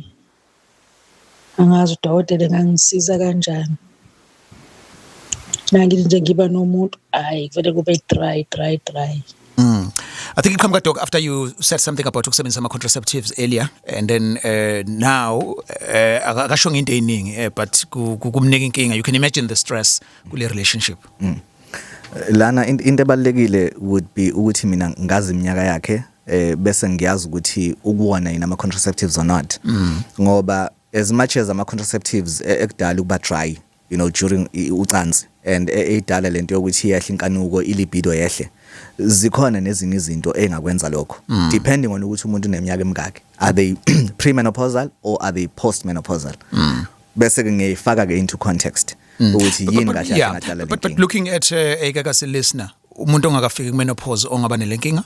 Angazi udokotela engangisiza kanjani. Nangithi nje ngiba nomuntu, hayi, kuvele kube dry dry dry. I think iqhamuka, doc, after you said something about ukusebenzisa ama contraceptives earlier and then now akasho into eziningi, but kumnika inkinga. You can imagine the stress kule relationship. Lana into ebalekile would be ukuthi mina ngazi iminyaka yakhe, bese ngiyazi ukuthi ukuwona yini ama contraceptives or not, ngoba as much as ama contraceptives ekudala ukuba dry during ucansi and eyidala lento yokuthi yehle inkanuko, ilibido yehle, zikhona nezinye izinto engakwenza lokho, depending on ukuthi umuntu uneminyaka emingaki, are they premenopausal or are they postmenopausal. Bese ke ngiyifaka ke into context ukuthi yini kahle kahle ngadala But looking at ekakasi listener, umuntu ongakafiki kumenopause ongaba nelenkinga?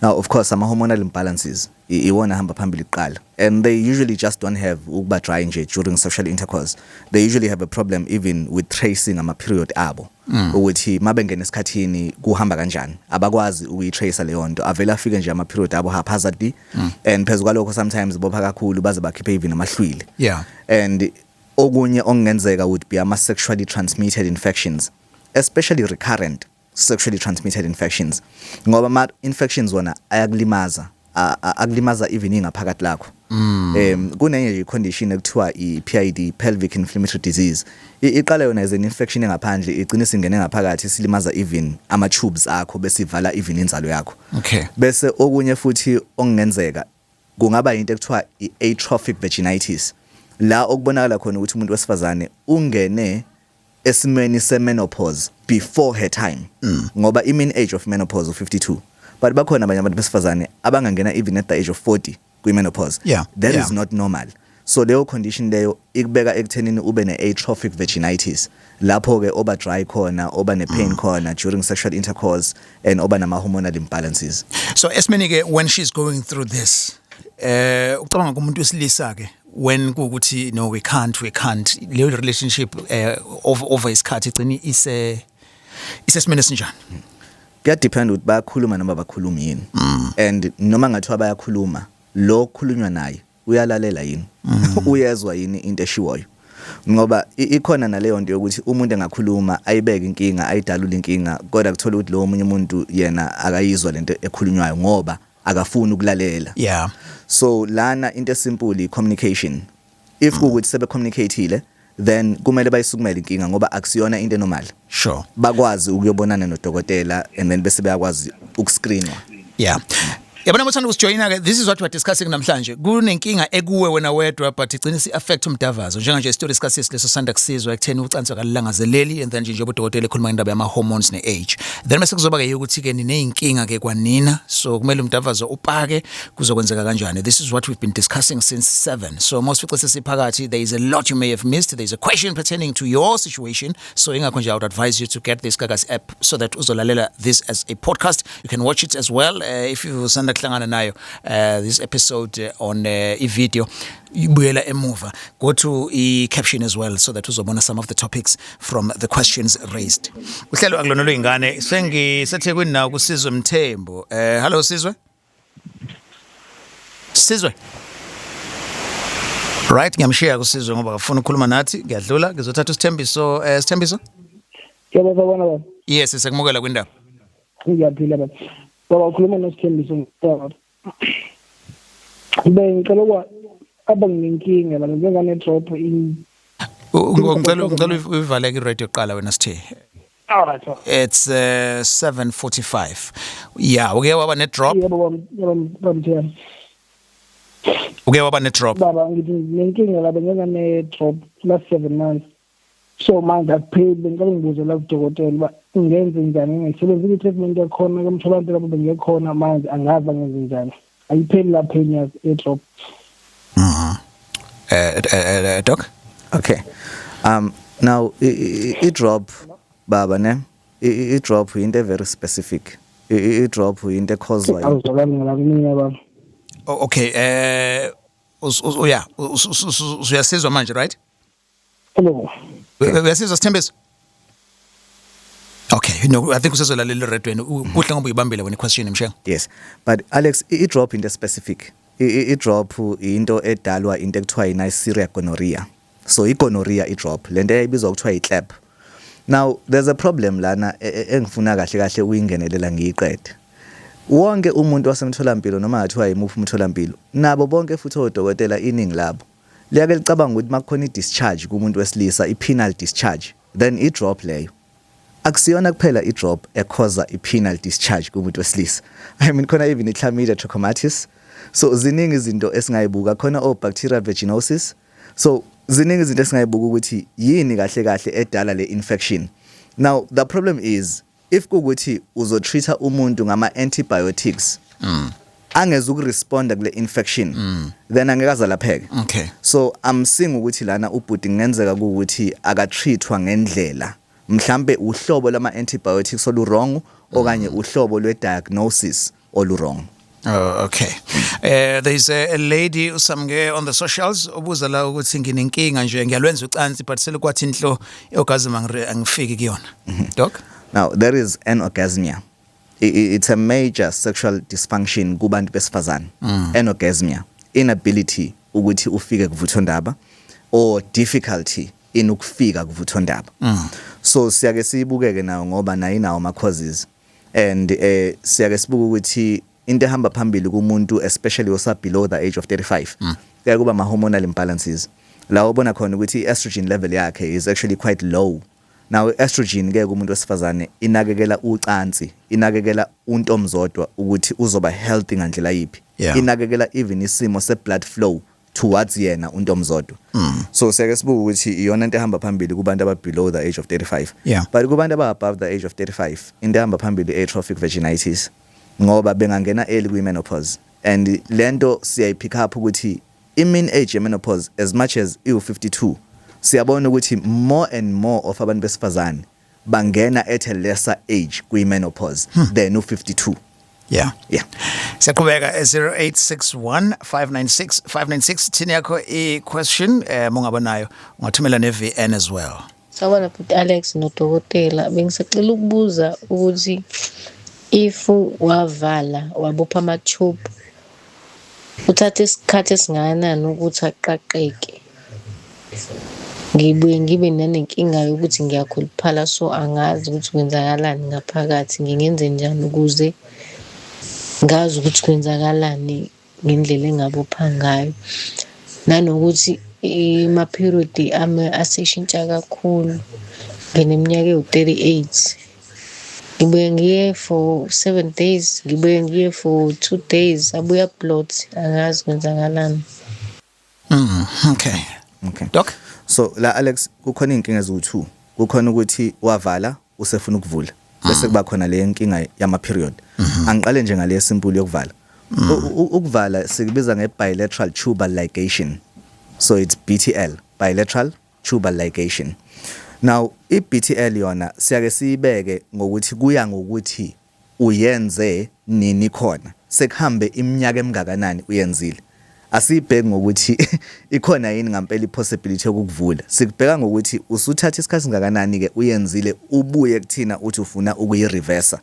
Now, of course, ama hormonal imbalances iwona hamba phambili kuqala, and they usually just don't have ukuba dry nje during sexual intercourse. They usually have a problem even with tracing ama period abo, ukuthi mabengena esikhathini kuhamba kanjani, abakwazi ukuyitrace leyo nto, avela afike nje ama period abo haphazardly, and phezu kwalokho sometimes bopha kakhulu baze bakhiphe even amahlwili. And okunye okungenzeka would be ama sexually transmitted infections, especially recurrent sexually transmitted infections, ngoba ma infections wona ayakulimaza, akulimaza even ingaphakathi lakho. Kunenye nje condition ekuthiwa i-PID, pelvic inflammatory disease. Iqala yona as an infection engaphandle, igcine singene ngaphakathi, silimaza even ama tubes akho, bese ivala even inzalo yakho. Bese okunye futhi okungenzeka kungaba into ekuthiwa i-atrophic vaginitis, la okubonakala khona ukuthi umuntu wesifazane ungene esimweni semenopause before her time, ngoba i-mean age of menopause u52, but bakhona abanye abantu besifazane abangangena even at the age of 40 kwi-menopause. That is not normal. So leyo condition leyo ikubeka ekuthenini ube ne-atrophic vaginitis, lapho-ke oba dry khona, oba ne-pain khona during sexual intercourse and oba nama-hormonal imbalances. So esimeni ke when she's going through this, ucabanga kumuntu wesilisa ke when kuukuthi no, we can't, leyo relationship over isikhathi igcina ise isesimene sinjani? Kuyadepend ukuthi bayakhuluma noma bakhulumi yini, and noma ngathiwa bayakhuluma, lo khulunywa naye uyalalela yini, uyezwa yini into eshiwoyo, ngoba ikhona naleyo nto yokuthi umuntu engakhuluma, ayibeke inkinga, ayidalule inkinga, kodwa kuthola ukuthi lo omunye umuntu yena akayizwa lento ekhulunywayo ngoba akafuni ukulalela. So lana into esimple i-communication. If kuwukuthi sebe communicateile, then kumele bayisukumele inkinga, ngoba akusiyona into enormal. Bakwazi ukuyobonana nodokotela and then bese bayakwazi ukuscreenwa. Yeah. Yabona, mawuthanda ukusijoyina ke, this is what we are discussing namhlanje. Kunenkinga ekuwe wena wedwa, but igcina si affect umdavazo. Njenganje story sikasisi leso sanda kusizwa ekutheni ucansi akalangazeleli, and then nje njengoba udokotela ekhuluma indaba yama hormones ne age. Then bese kuzoba ke ukuthi ke nineyinkinga ke kwanina, so kumele umdavazo upake, kuzokwenzeka kanjani? This is what we've been discussing since 7. So mawusifice sesiphakathi, there is a lot you may have missed. There is a question pertaining to your situation. So ingakho nje I would advise you to get this Gagasi app so that uzolalela this as a podcast. You can watch it as well if you usanda kuhlangana nayo this episode on i-video, ibuyela emuva, go to i-caption as well so that uzobona some of the topics from the questions raised. Uhlelo akulona lwey'ngane. Sengisethekwini nawo kuSizwe Mthembu. Hello Sizwe. Sizwe, right, ngiyamshiya kuSizwe ngoba akafuna ukukhuluma nathi. Ngiyadlula, ngizothatha uSithembiso. Sithembiso. Yebo, sawubona baba. Yes, siyakumukela kwindaba. Ngiyaphila baba. Baba, ukhuluma noSithembiso baba. Bengicela ukwa aba nginenkinga la, ngengane drop in. Ngicela uyivaleke i-radio kuqala wena, Sithe. All right. It's 7:45. Yeah, uke waba ne drop? Yebo baba, yebo baba. Uke waba ne drop? Baba, ngithi nginenkinga la, bengengane drop last 7 months. So manje akupheli, bengicela ngibuze la kudokotela uba ngenze njani, ngiyisebenzile i-treatment yakhona kumtholampilo lapho bengekhona, manje angazi ngenze njani. Ayipheli la pain ye-drop. Doc? Okay. Now i-drop baba ne, i-drop into very specific. I-drop into ecauswa Awuzwakali ngala kumina baba. Oh, okay, yeah, uyasizwa manje, right? Hello. Uyasizwa, Sithembiso? Okay, no, I think usezolalela eredweni. Kuhle ngoba uyibambile wena question, Mshengu. Yes. But Alex, i-drop into specific. I-drop into edalwa into ekuthiwa i-Neisseria gonorrhea. So i-gonorrhea, i-drop, lento eyibizwa kuthiwa i-CLEP. Now there's a problem lana engifuna kahle kahle uyingenelela ngiyiqede. Wonke umuntu wasemtholampilo, noma ngathiwa yimuphi umtholampilo, nabo bonke futhi odokotela, iningi labo liyake licabanga ukuthi makukhona i-discharge kumuntu wesilisa, i-penile discharge, then i-drop leyo. Akusiyona kuphela i-drop ecausa i-penile discharge kumuntu wesilisa. I mean, khona even i-Chlamydia trachomatis. So ziningi izinto esingayibuka khona, o-bacterial vaginosis. So ziningi izinto esingayibuka ukuthi yini kahle kahle edala le infection. Now the problem is, if kukuthi uzotreata umuntu ngama antibiotics angeze ukuresponda kule infection, then angeke azalapheke. So I'm seeing ukuthi lana ubhuti kungenzeka ukuthi akatreatwa ngendlela, mhlambe uhlobo lama antibiotics olu wrong okanye uhlobo lwe diagnosis olu wrong. Oh, okay. There's a lady usamke on the socials obuza la ukuthi nginenkinga nje, ngiyalwenza ucansi but selukwathi inhlo orgasm angifiki kuyona. Doc? Now there is anorgasmia. It's a major sexual dysfunction kubantu besifazane. Anorgasmia, inability ukuthi ufike kuvuthondaba or difficulty in ukufika kuvuthondaba. So siyake siyibukeke nayo ngoba nayo inawo ama causes, and siyake sibuke ukuthi into ehamba phambili kumuntu, especially osa below the age of 35, kuya kuba ama hormonal imbalances la ubona khona ukuthi i-estrogen level yakhe is actually quite low. Now estrogen ke kumuntu wesifazane inakekela ucansi, inakekela untomzodwa ukuthi uzoba healthy ngandlela yipi, inakekela even isimo se blood flow towards yena untomzodwa. So siyake sibuke ukuthi iyona into ehamba phambili kubantu aba below the age of 35. But kubantu aba above the age of 35, into ehamba phambili atrophic vaginitis, ngoba bengangena early kwi-menopause, and lento siyayipick up ukuthi i-mean age ye-menopause, as much as iwu-52, siyabona ukuthi more and more of abantu besifazane bangena at a lesser age kwi-menopause than u-52. Yeah. Siyaqhubeka, 0861 596 596, thini yakho i-question mongaba nayo, ungathumela ne-VN as well. Sawubona bhuti Alex nodokotela, bengisacela ukubuza ukuthi if wavala wabopha ama-tube, uthatha isikhathi esingakanani ukuthi aqaqeke? Ngibuye ngibe nanenkinga yokuthi ngiyakhuluphala, so angazi ukuthi kwenzakalani ngaphakathi, ngingenze njani ukuze ngazi ukuthi kwenzakalani ngendlela engabopha ngayo, nanokuthi ima-period ami aseshintsha kakhulu. Ngineminyaka ewu-38. Ngibuye ngiye for 7 days, ngibuye ngiye for 2 days, abuye ablot, angazi kwenzakalani. Okay. Okay. Doc? So la, Alex, kukhona inkinga eziwu2. Kukhona ukuthi wavala, usefuna ukuvula. Bese kuba khona le nkinga yama period. Angiqale nje ngale simple yokuvala. Ukuvala sikubiza nge bilateral tubal ligation. So it's BTL, bilateral tubal ligation. Now iBTL yona siyake siyibeke ngokuthi kuya ngokuthi uyenze nini, khona sekuhambe iminyaka emingakanani uyenzile. Asiyibheki ngokuthi ikhona yini ngempela ipossibility yokukuvula, sikubheka ngokuthi usuthatha isikhathi singakanani ke uyenzile, ubuye kuthina uthi ufuna ukuyireversa.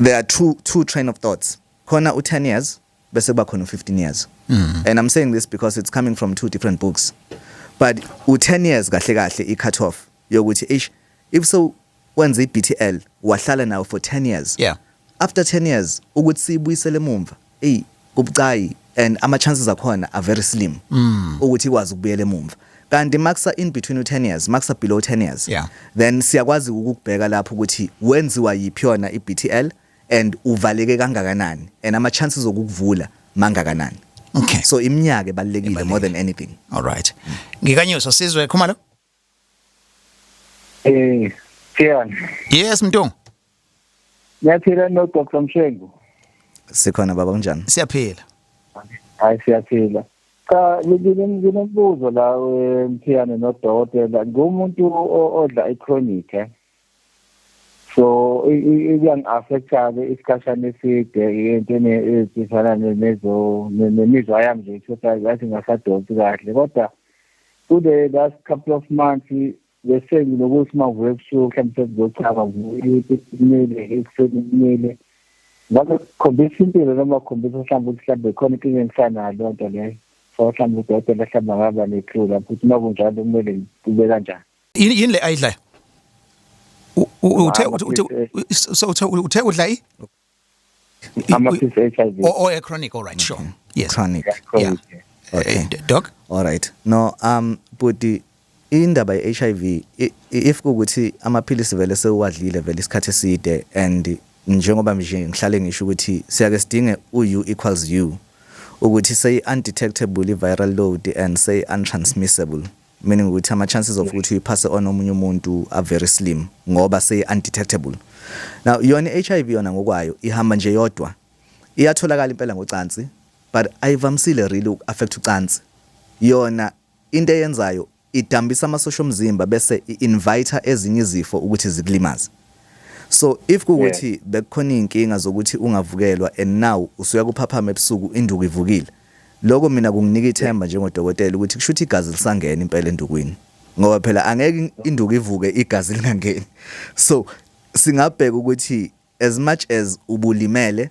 There are two train of thoughts khona, u10 years bese kuba khona u15 years, and I'm saying this because it's coming from two different books, but u10 years kahle kahle i cut off yokuthi ish, if so wenza iBTL wahlala nayo for 10 years, after 10 years ukuthi siyibuyisele emumva, ey, kubucayi and ama chances akhona are very slim ukuthi ikwazi ukubuyela emumva. Kanti makusa in between u10 years, makusa below 10 years, then siyakwazi ukukubheka lapho ukuthi wenziwa yiphi yona iBTL and uvaleke kangakanani and ama chances okukuvula mangakanani. So iminyaka ebalekile more than anything. All right, ngikanyuso Sizwe Khumalo. Tiyani. Yes, Mntungu. Ngiyaphila no Dr. Mshengu. Sikhona baba, kunjani? Siyaphila. Hayi, siyaphila. Cha, nginombuzo la, Mthiyane nodokotela. Ngumuntu odla i-chronic eh. So iyangi-affecta ke isikhashana eside entweni ezifana nezo nemizwa yami nje, thola ngathi ngasadonsi kahle, kodwa kule last couple of months bese nginokuthi uma ngivuka ebusuku mhlawumbe sekuzochama, kumele ekuseni, kumele ngabe kukhombisa impilo noma kukhombisa mhlawumbe ukuthi mhlawumbe khona inkinga engisanayo leyo nto leyo. So mhlawumbe udokotela mhlawumbe angaba ne-clue lapho ukuthi uma kunjalo kumele kube kanjani. Yini le ayidlayo? Uthe so uthe udla i Amaphilisi HIV. Oh, a chronic. All right, sure, yes. Chronic. Yeah. Okay. Doc. All right, no, but indaba ye-HIV, if kukuthi amaphilisi vele sewuwadlile vele isikhathi eside, and njengoba nje ngihlale ngisho ukuthi siyake sidinge u-U equals U, ukuthi say undetectable i-viral load and say untransmissible, meaning ukuthi ama-chances of ukuthi uyiphase on omunye umuntu are very slim ngoba say undetectable. Now yona i-HIV yona ngokwayo ihamba nje yodwa, iyatholakala impela ngocansi, but ayivamisile really uku-affect ucansi. Yona into eyenzayo idambisa amasosha omzimba bese i-invite ezinye izifo ukuthi zikulimaze. So if kuwukuthi bekukhona iy'nkinga zokuthi ungavukelwa and now usuya kuphaphama ebusuku induku ivukile, lokho mina kunginika ithemba njengodokotela ukuthi kusho ukuthi igazi lisangena impela endukwini, ngoba phela angeke induku ivuke igazi lingangeni. So singabheka ukuthi as much as ubulimele,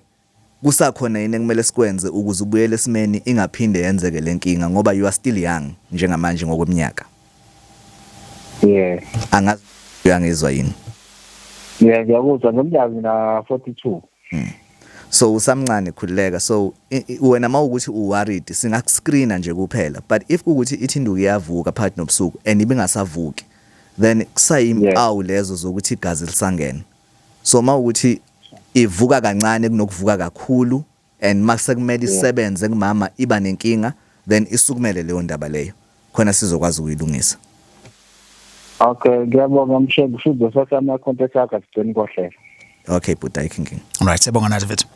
kusakhona yini ekumele sikwenze ukuze ubuyele esimeni, ingaphinde yenzeke lenkinga, ngoba you are still young njengamanje ngokweminyaka. Angazi uyangizwa yini? Yeah, ngiyakuzwa, ngomnyaka ngina 42. So usamncane, khululeka. So wena mawukuthi uworried, singakuscreena nje kuphela, but if kukuthi ithi induku iyavuka phakathi nobusuku and ibingasavuki, then kusayimpawu lezo zokuthi igazi lisangena. So mawukuthi ivuka kancane kunokuvuka kakhulu and mase kumele isebenze kumama iba nenkinga, then isukumele leyo ndaba leyo khona sizokwazi ukuyilungisa. Okay, ngiyabonga Mshengu, sizothatha ama-contact akho asigcini kohlelo. Okay bhuti, ayikho inkinga. Alright, siyabonga nathi mfethu.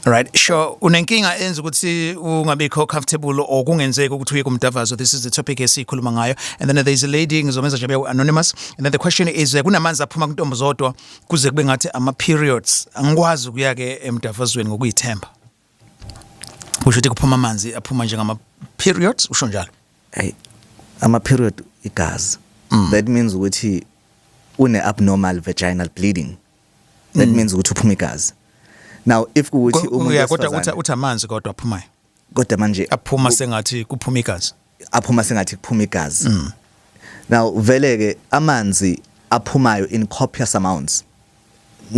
Alright, sure. Unenkinga enza ukuthi ungabikho comfortable or kungenzeki ukuthi uye kumdavazo. This is the topic esikhuluma ngayo. And then there's a lady, ngizomenza nje abe anonymous. And then the question is kunamanzi aphuma kuntombi zodwa kuze kube ngathi ama periods. Angikwazi ukuya ke emdavazweni ngokuyithemba. Kusho ukuthi kuphuma amanzi aphuma njengama periods, usho njalo. Hey, ama period igazi. That means ukuthi une abnormal vaginal bleeding. That means ukuthi uphuma igazi. Now if kuwukuthi umuntu Yeah, kodwa wesifazane uthi amanzi kodwa aphumayo. Kodwa manje aphuma sengathi kuphuma igazi. Aphuma sengathi kuphuma igazi. Now vele ke amanzi aphumayo in copious amounts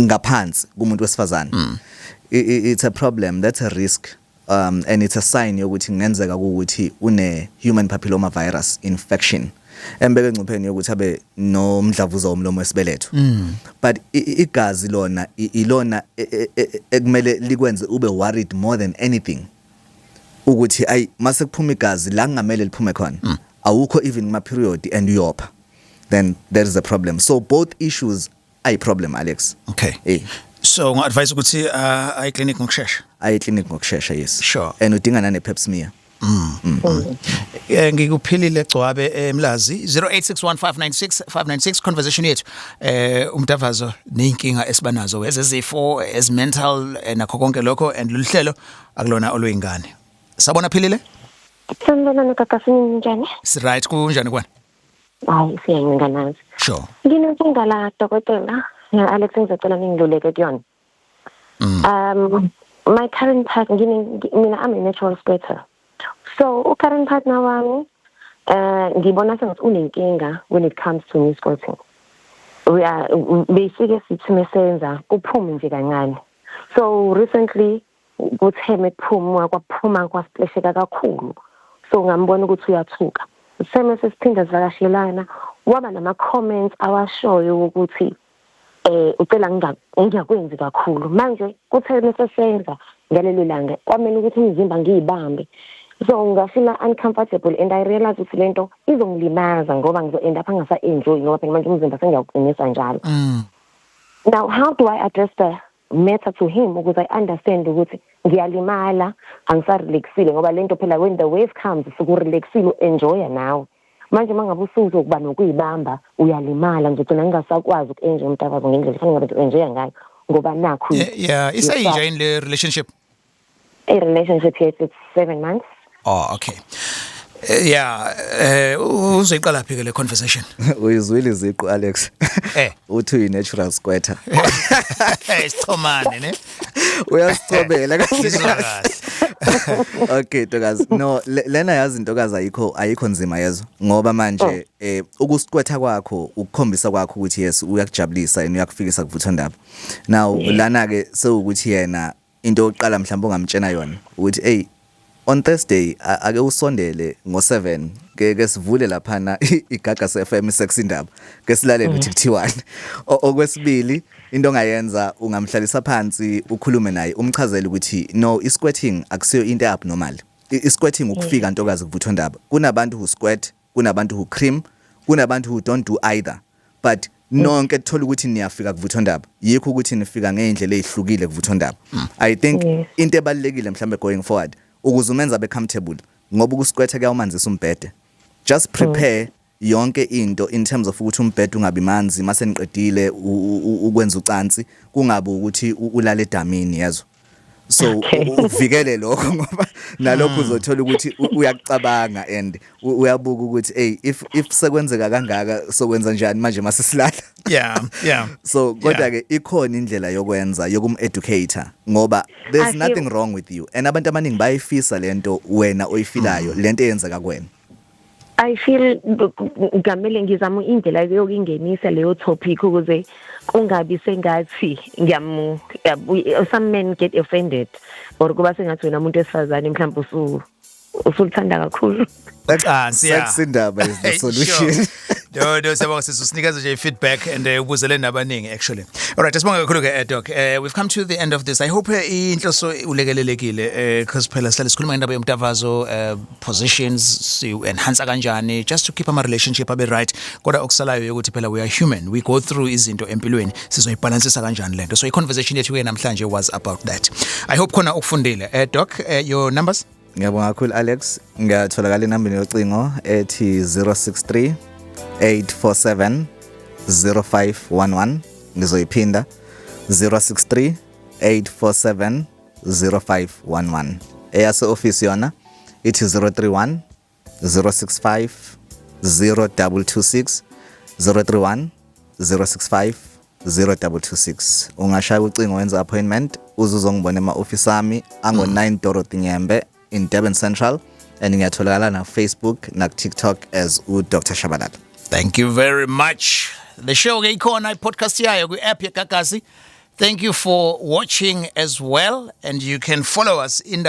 ngaphansi kumuntu wesifazane, it's a problem, that's a risk. And it's a sign yokuthi kungenzeka ukuthi une human papilloma virus infection embeke engcupheni yokuthi abe nomdlavuza womlomo wesibeletho. But igazi lona ilona ekumele likwenze ube worried more than anything, ukuthi ay, mase kuphuma igazi la kungamele liphume khona, awukho even kuma period and uyopha, then there is a problem. So both issues ayi problem, Alex. Okay. So nga-advise ukuthi ayi clinic ngokushesha. Ayi clinic ngokushesha, yes. And udinga nane pap smear. Ngikuphilile Gcwabe eMlazi, 0861596596. Conversation yethu umdavazo nezinkinga esibanazo ezezifo, as mental, nakho konke lokho, and loluhlelo akulona oluyingane. Sabona, Philile. Sanibonani Gagasini, njani? Si right, kunjani kwana? Hayi, siyanginga. Nginenkinga la, dokotela. Ya Alex, ngizocela ningiluleke kuyona. My current partner, mina I'm a natural squirter. So u current partner wami ngibona sengathi unenkinga when it comes to me squirting. We are basically sithi mesenza kuphume nje kancane. So recently kuthe mekuphuma kwaphuma kwasplasheka kakhulu. So ngambona ukuthi uyathuka. Seme sesiphinda sivakashelana, waba nama comments awashoyo ukuthi ucela ngingakwenzi kakhulu. Manje kuthe mesesenza ngalelo langa kwamele ukuthi umzimba ngiyibambe, so ngafeel uncomfortable and I realize ukuthi lento izongilimaza ngoba ngizo end up angasa enjoy, ngoba phela manje umzimba sengiyawuqinisa njalo. Now how do I address the matter to him ukuze I understand ukuthi ngiyalimala, angisarelaxile, ngoba lento phela when the wave comes sukurelaxile, enjoy nawe. Manje mangabe usuzokuba nokuyibamba uyalimala, ngigcina ngingasakwazi uku-enjoy umntakazo ngendlela kufanele ngabe ngi-enjoya ngayo ngoba nakhu. Yeah, isayinja in le relationship? A relationship, yes, it's 7 months. Oh, okay. Yeah, uzoyiqala phi ke le conversation? Uyizwile iziqu, Alex. Eh. Uthi uyi natural squirter. Isichomane ne. Uyasichobela kahle. Ngizwa kahle. Okay ntokazi, no, lena yazi ntokazi, ayikho nzima yezo, ngoba manje ukusquirta kwakho ukukhombisa kwakho ukuthi yes, uyakujabulisa and uyakufikisa kuvuthondaba. Now lana ke sewukuthi yena into yokuqala mhlawumbe ongamtshena yona ukuthi, hey, on Thursday ake usondele ngo7 ke sivule laphana iGagasi FM Sex Indaba, ke silalele ukuthi kuthiwani. Okwesibili into ongayenza, ungamhlalisa phansi, ukhulume naye, umchazele ukuthi no, isquirting akusiyo into abnormal. Isquirting ukufika ntokazi kuvuthondaba. Kunabantu who squirt, kunabantu who cream, kunabantu who don't do either, but nonke thola ukuthi niyafika kuvuthondaba, yikho ukuthi nifika ngeindlela ezihlukile kuvuthondaba. I think into ebalekile mhlambe going forward, ukuze umenza be comfortable, ngoba ukusquirta kuyawumanzisa umbhede, just prepare yonke into in terms of ukuthi umbhede ungabi manzi mase niqedile ukwenza ucansi, kungabi ukuthi ulale edamini yezo. So uvikele lokho, ngoba nalokho uzothola ukuthi uyakucabanga and uyabuka ukuthi, hey, if sekwenzeka kangaka, sokwenza njani manje mase silala? So kodwa ke ikhona indlela yokwenza yokum-educator, ngoba there's nothing wrong with you and abantu abaningi bayifisa lento wena oyifilayo, lento eyenzeka kuwena. I feel ngamele ngizama indlela yokungenisa leyo topic ukuze kungabi sengathi ngiyamu some men get offended or kuba sengathi wena umuntu wesifazane mhlawumbe usulithanda kakhulu. Ucansi, yeah. Sex Indaba is the solution. Sure. No, siyabonga sisi, usinikeza nje feedback and ubuzele nabaningi actually. All right, sibonga kakhulu ke, Doc. We've come to the end of this. I hope inhloso ulekelelekile, because phela sihlale sikhuluma ngendaba yomtavazo, positions si enhance kanjani just to keep ama relationship abe right. Kodwa okusalayo ukuthi phela we are human. We go through izinto empilweni. Sizoyibalansisa kanjani lento? So i conversation yethu ke namhlanje was about that. I hope khona ukufundile. Doc, your numbers? Ngiyabonga kakhulu, Alex. Ngiyatholakala enambeni yocingo ethi 063 847 0511. Ngizoyiphinda, 063 847 0511. Eyase office yona ithi 031 065 0226, 031 065 0226. Ungashaya ucingo wenza appointment, uze uzongibona ema-office ami ango-9 Dorothy Nyembe in Durban Central, and ngiyatholakala na Facebook na TikTok as uDr Shabalala. Thank you very much. The show ke ikhona i-podcast yayo kwi-app yeGagasi. Thank you for watching as well, and you can follow us in the